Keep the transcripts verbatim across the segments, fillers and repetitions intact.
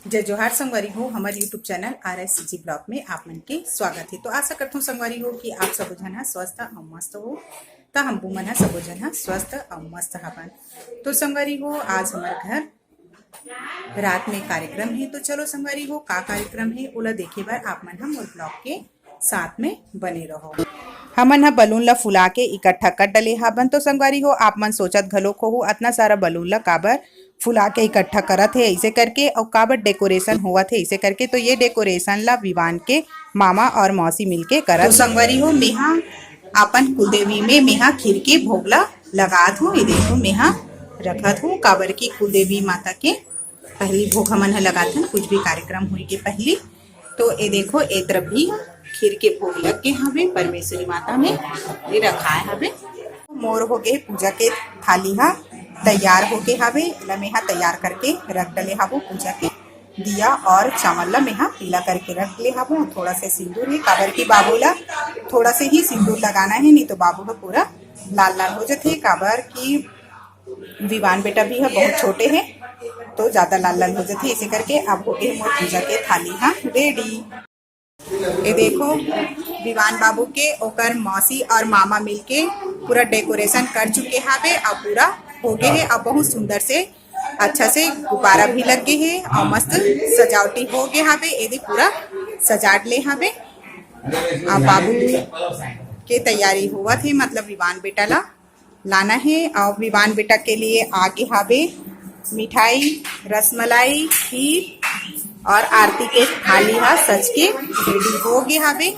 जय जोहार संगवारी हो, हमर YouTube channel R S G blog में आप मन के स्वागत हे। तो आशा करथों संगवारी हो कि आप सबो झन ह स्वस्थ अउ मस्त हो, त हमू मन ह सबो झन ह स्वस्थ अउ मस्त हवन। तो संगवारी हो, आज हमर घर रात में कार्यक्रम हे, तो चलो संगवारी हो, का कार्यक्रम हे, ओला देखे बर आप मन ह मोर ब्लॉग के साथ में बने रहो। हमन ह बलून ला फुला के इकट्ठा कर डले हाबन। तो संगवारी हो, आप मन सोचत घलोक होहू, अतना सारा बलून ला काबर फुला के इकट्ठा करत हे ऐसे करके, अउ काबर डेकोरेशन होवत हे ऐसे करके। तो ये डेकोरेशन ला विवान के मामा और मौसी मिलके करत तो हे। संगवारी हो, मेहा अपन कुलदेवी में मेहा खीर के भोग ला लगात हूँ। ये देखो, मेहा रखत हूँ, काबर की कुलदेवी माता के पहली भोग हमन ह लगाथन, कुछ भी कार्यक्रम होए के पहली। तो ए देखो, ए तरफ भी खीर के भोग लग गे हवे, परमेश्वरी माता में ये रखाए हवे। मोर हो गे पूजा के थाली हा तैयार हो गे हवे, एला मेहा तैयार करके रख डले हबो। पूजा के दिया और चावल ला मेहा पीला करके रख ले हबो। थोड़ा से सिंदूर हे, काबर की बाबू ला थोड़ा से ही सिंदूर लगाना हे, नहीं तो बाबू ह पूरा लाल लाल हो जथे, काबर की विवान बेटा भी ह बहुत छोटे हे, तो ज्यादा लाल लाल हो जथे, इसे करके अब हो गे मोर पूजा के थाली हा रेडी। ये देखो, विवान बाबू के ओकर मौसी और मामा मिलके पूरा डेकोरेशन कर चुके हावे, अब पूरा हो गे हे। अब बहुत सुंदर से, अच्छा से गुब्बारा भी लग गे हे और मस्त सजावटी हो गे हावे। एदे पूरा सजाट ले हावे। अब बाबू के तैयारी होवत हे, मतलब विवान बेटा ला लाना हे। और विवान बेटा के लिए आगे हावे मिठाई, रसमलाई, खीर और आरती के थाली हा सज के रेडी हो गे हावे।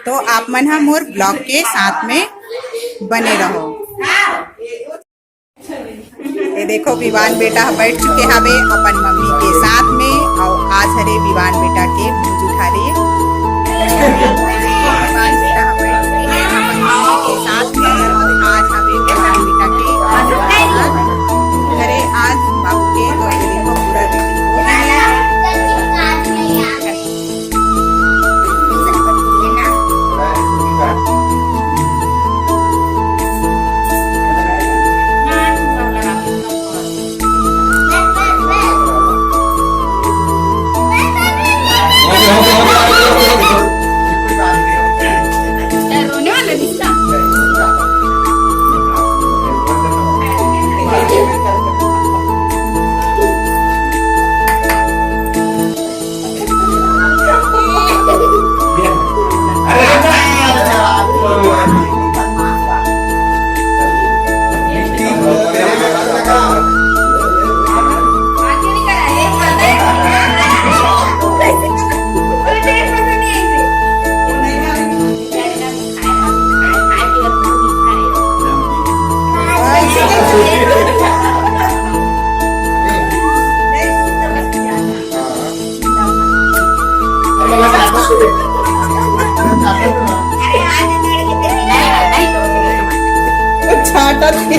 तो आप मन हा मोर ब्लॉग के साथ में बने रहो। ये देखो, विवान बेटा बैठ चुके हावे अपन मम्मी के साथ में, और आज हरे विवान बेटा के मुंह जुठा रही है। विवान बेटा बैठ चुके हैं अपन मम्मी के साथ में, और आज हवे विवान बेटा के हरे आज बाबू के, तो ये देखो, पूरा ready हो गया है। छाटा थे।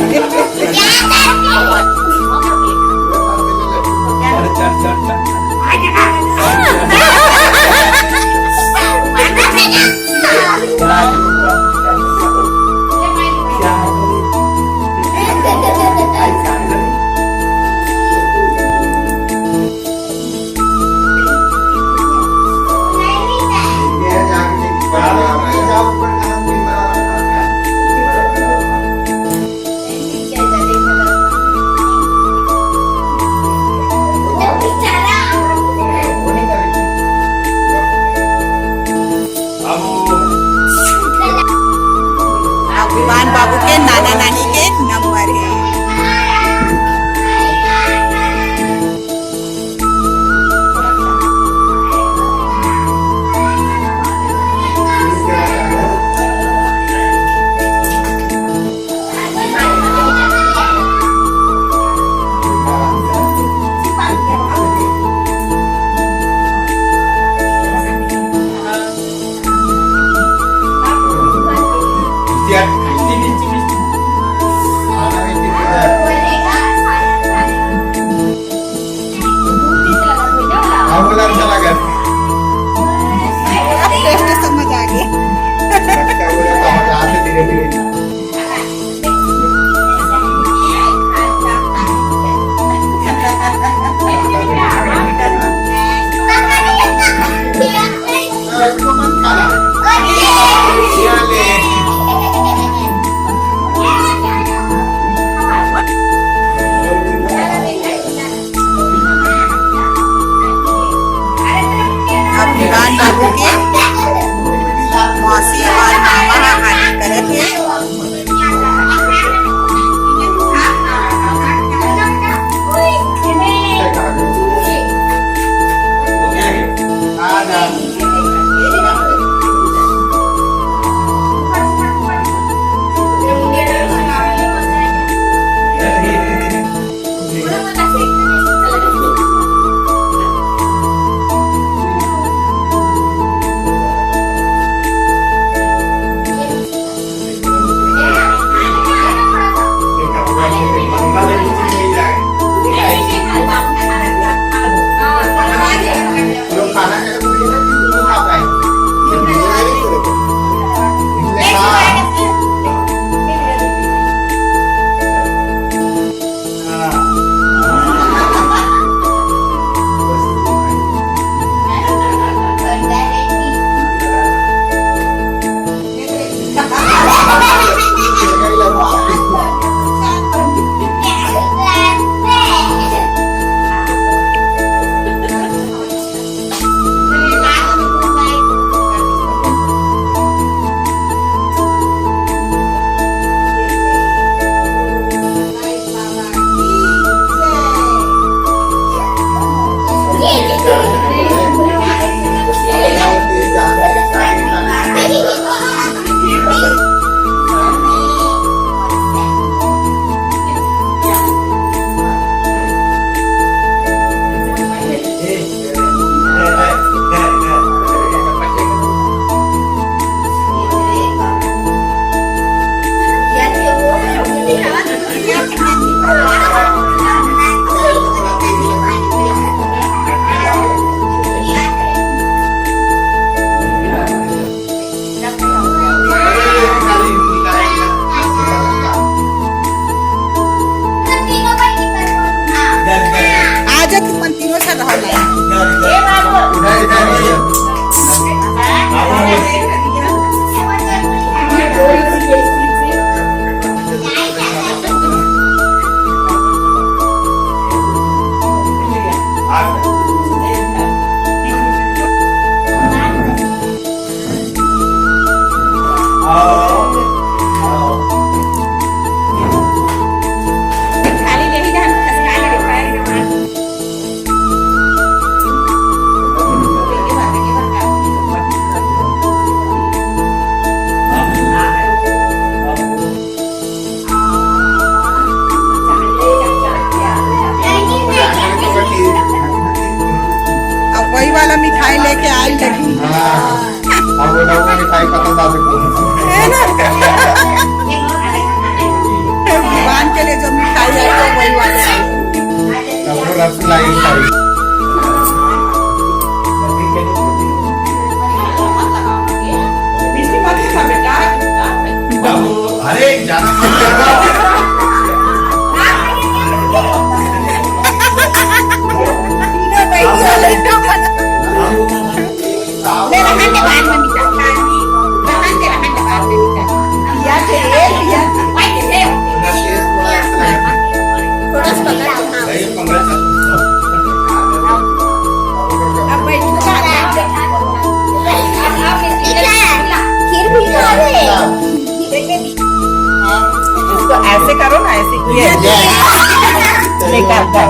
इधर, इधर, इधर, इधर। अब वही वाला मिठाई लेके आई लगी। हाँ, अब वो लोग मिठाई पसंद आ चुकी है। है ना? भगवान के लिए जो मिठाई आई, वो वही वाले आई। अब वो रसमलाई खाई। अरे, ज्यादा मत करो। ले, रहन दे, बाद में मिटा। रहन दे, रहन दे, बाद में मिटा। लिया के, ए, लिया। भाई, ले। थोड़ा सा पकड़। अब बैठ जा। खीर भी खा ले। इसको ऐसे करो ना, ऐसे, ये। लेकर कर।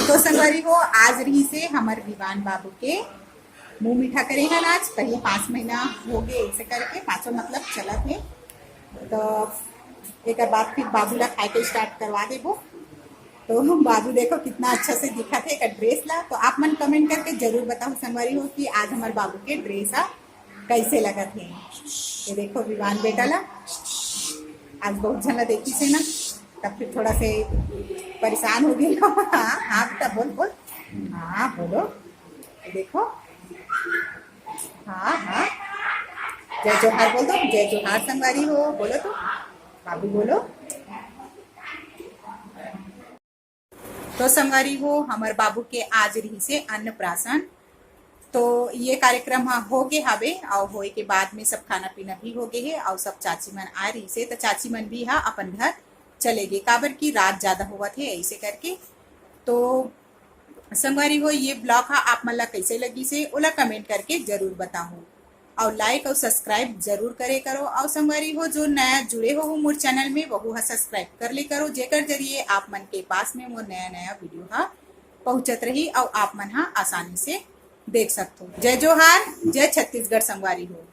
तो संगवारी हो, आज रहिसे हमर विवान बाबू के मुंह मीठा करे हन आज, पहले पाँच महीना हो गए, ऐसे करके पाँचों मतलब चलत हे। तो एक बाद फिर बाबू ला खाए के स्टार्ट करवा देबो। तो बाबू देखो कितना अच्छा से दिखत हे एकर ड्रेस ला। तो आप मन कमेंट करके जरूर बताओ संगवारी हो कि आज हमर बाबू के ड्रेस हा कैसे लगत हे। ये देखो विवान बेटा ला, आज बहुत झन ला देखिस हे ना, तब फिर थोड़ा से परेशान हो गई। हाँ, हाँ बेटा, बोल, बोल। हाँ, बोलो। ये देखो। हाँ, हाँ। जय जोहार बोल दो, जय जोहार संगवारी हो, बोलो तो। बाबू बोलो। तो संगवारी हो, हमर बाबू के आज रहिसे अन्नप्राशन। तो ये कार्यक्रम ह होगे हावे, अउ होए के बाद में सब खाना पीना भी हो गे हे, अउ सब चाची मन आए रहिसे, त चाची मन भी ह अपन घर चले गे, काबर कि रात ज्यादा होवत हे, ऐसे करके। तो संगवारी हो, ये vlog ह आप मन ला कैसे लगिस हे, ओला comment करके जरूर बताहू। अउ like अउ subscribe जरूर करे करो। अउ संगवारी हो, जो नया जुड़े हो मोर channel में, वहू ह subscribe कर ले करो, जेकर जरिए आप मन के पास में मोर नया नया video ह पहुंचत रही अउ आप मन ह आसानी से देख सकथो। जय जोहार, जय छत्तीसगढ़ संगवारी हो।